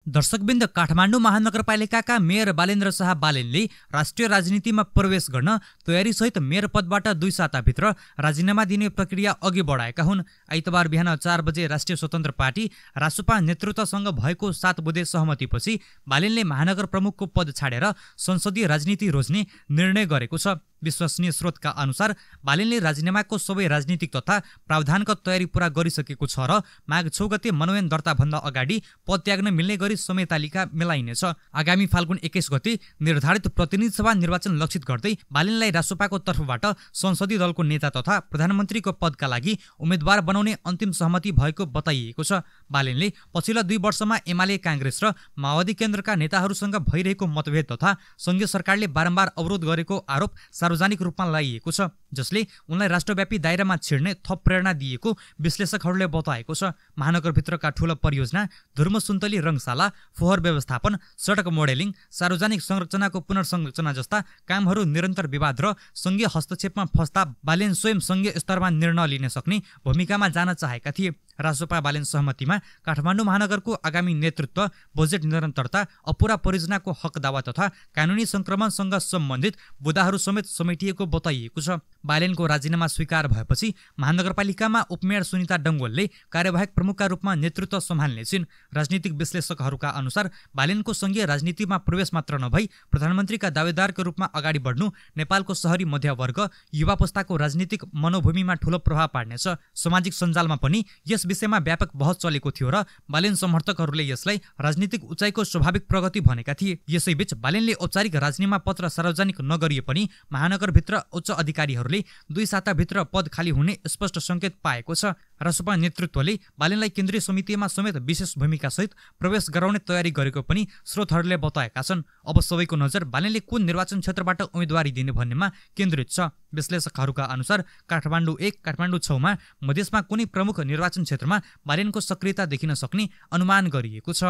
दर्शकवृन्द, काठमाडौँ महानगरपालिकाका मेयर बालेन्द्र शाह बालेनले राष्ट्रिय राजनीतिमा प्रवेश गर्न तयारीसहित मेयर पदबाट 2 साताभित्र राजीनामा दिने प्रक्रिया अघि बढाएका हुन्। आइतबार बिहान 4 बजे राष्ट्रिय स्वतन्त्र पार्टी रासुपा नेतृत्वसँग भएको 7 बुँदे सहमतिपछि बालेनले महानगर प्रमुखको पद छाडेर संसदीय राजनीति रोज्ने निर्णय गरेको छ। विश्वसनीय स्रोतका अनुसार बालेनले राजीनामाको सबै राजनीतिक तथा प्रावधानका तयारी पूरा गरिसकेको छ र माघ 6 गते मनोनयन दर्ताभन्दा अगाडि पद त्याग्न मिल्ने गरी समय तालिका मिलाइनेछ। आगामी फाल्गुन 21 गते निर्धारित प्रतिनिधि सभा निर्वाचन लक्षित गर्दै बालेनलाई रासुपाको तर्फबाट संसदीय दलको नेता तथा प्रधानमन्त्रीको पदका लागि उम्मेद्वार बनाउने अन्तिम सहमति भएको बताइएको छ। बालेनले पछिल्ला 2 वर्षमा एमाले, कांग्रेस र माओवादी केन्द्रका नेताहरूसँग भइरहेको मतभेद तथा संघीय सरकारले बारम्बार अवरोध गरेको आरोप सार्वजनिक रूपमा लगाइएको छ, जसले उनलाई राष्ट्रव्यापी दायरामा छिर्ने थप प्रेरणा दिएको विश्लेषकहरूले बताएको छ। महानगरभित्रका ठूला परियोजना, धर्मसुन्तली रङशाला, फोहोर व्यवस्थापन, सडक मोडेलिङ, सार्वजनिक संरचनाको पुनर्संरचना जस्ता कामहरू निरन्तर विवाद र संघीय हस्तक्षेपमा फस्दा बालेन स्वयं संघीय स्तरमा निर्णय लिन सक्ने भूमिकामा जान चाहेका थिए। रासोपा बालेन सहमतिमा काठमाडौँ महानगरको आगामी नेतृत्व, बजेट निरन्तरता, अपुरा परियोजनाको हक दावा तथा कानुनी संक्रमणसँग सम्बन्धित बुदाहरू समेत समेटिएको बताइएको छ। बालेनको राजीनामा स्वीकार भएपछि महानगरपालिकामा उपमेयर सुनिता डङ्गोलले कार्यवाहक प्रमुखका रूपमा नेतृत्व सम्हाल्नेछिन्। राजनीतिक विश्लेषकहरूका अनुसार बालेनको संघीय राजनीतिमा प्रवेश मात्र नभई प्रधानमन्त्रीका दावेदारका रूपमा अगाडि बढ्नु नेपालको शहरी मध्यवर्ग, युवा पुस्ताको राजनीतिक मनोभूमिमा ठूलो प्रभाव पार्नेछ। सामाजिक सञ्जालमा पनि यस विषयमा व्यापक बहस चलेको थियो र बालेन समर्थकहरूले यसलाई राजनीतिक उचाइको स्वाभाविक प्रगति भनेका थिए। यसैबीच बालेनले औपचारिक राजीनामा पत्र सार्वजनिक नगरिए पनि महानगरभित्र उच्च अधिकारीहरूले 2 साताभित्र पद खाली हुने स्पष्ट संकेत पाएको छ। रासोपा नेतृत्वले बालेनलाई केन्द्रीय समितिमा समेत विशेष भूमिका सहित प्रवेश गराउने तयारी गरेको पनि स्रोतहरूले बताएका छन्। अब सबैको नजर बालेनले कुन निर्वाचन क्षेत्रबाट उम्मेदवारी दिने भन्नेमा केन्द्रित छ। विश्लेषकहरूका अनुसार काठमाडौँ 1, काठमाडौँ 6 मा मधेसमा कुनै प्रमुख निर्वाचन क्षेत्रमा बालेनको सक्रियता देखिन सक्ने अनुमान गरिएको छ।